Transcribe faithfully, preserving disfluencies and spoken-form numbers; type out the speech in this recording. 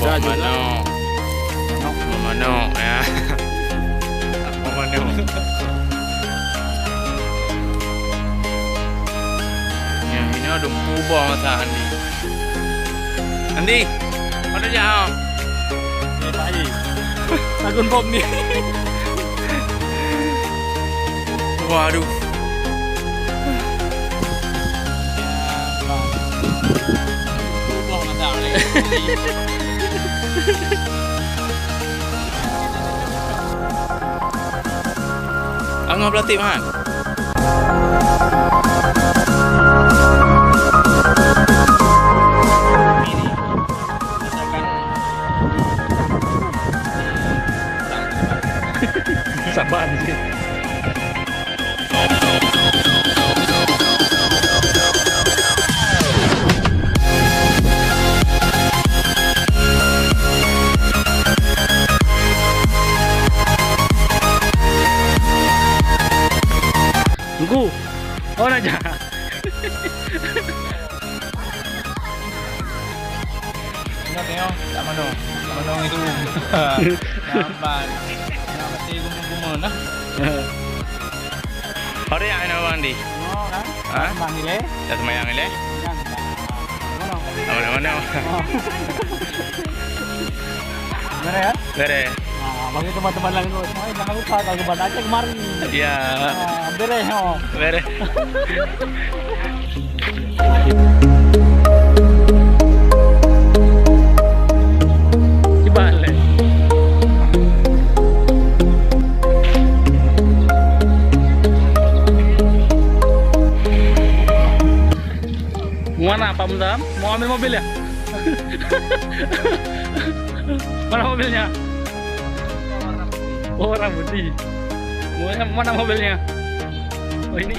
Dah juga. Manok. Manok, ya. Manok. Ya, ini ada kubah masa Andi. Andi, mana jauh? Eh, Pak Haji. Lagun bom ni. Waduh. Angah beulatik, Man. Saban. Teungku, oh, nak jak. Tengok, tengok. Tak mano. Tak mano itu. Nampak. Nak mesti gumul-gumul lah. Hari yang mana, Bang Andi? Oh, kan? Ha? Sembah ni leh. Dah sembahyang ni leh? Jangan. Mana? Mana, mana? Oh. Beres, ya? Beres. Ah, bagi teman-teman lain tu, semua jangan lupa kalau ke Banda Aceh kemari. Ya. Ah, beres, oh. Beres. Kiban lé. Mana Pak Mendam? Mau ambil mobil ya? Mana mobilnya? Oh, warna putih. Mana, mana mobilnya? Oh, ini.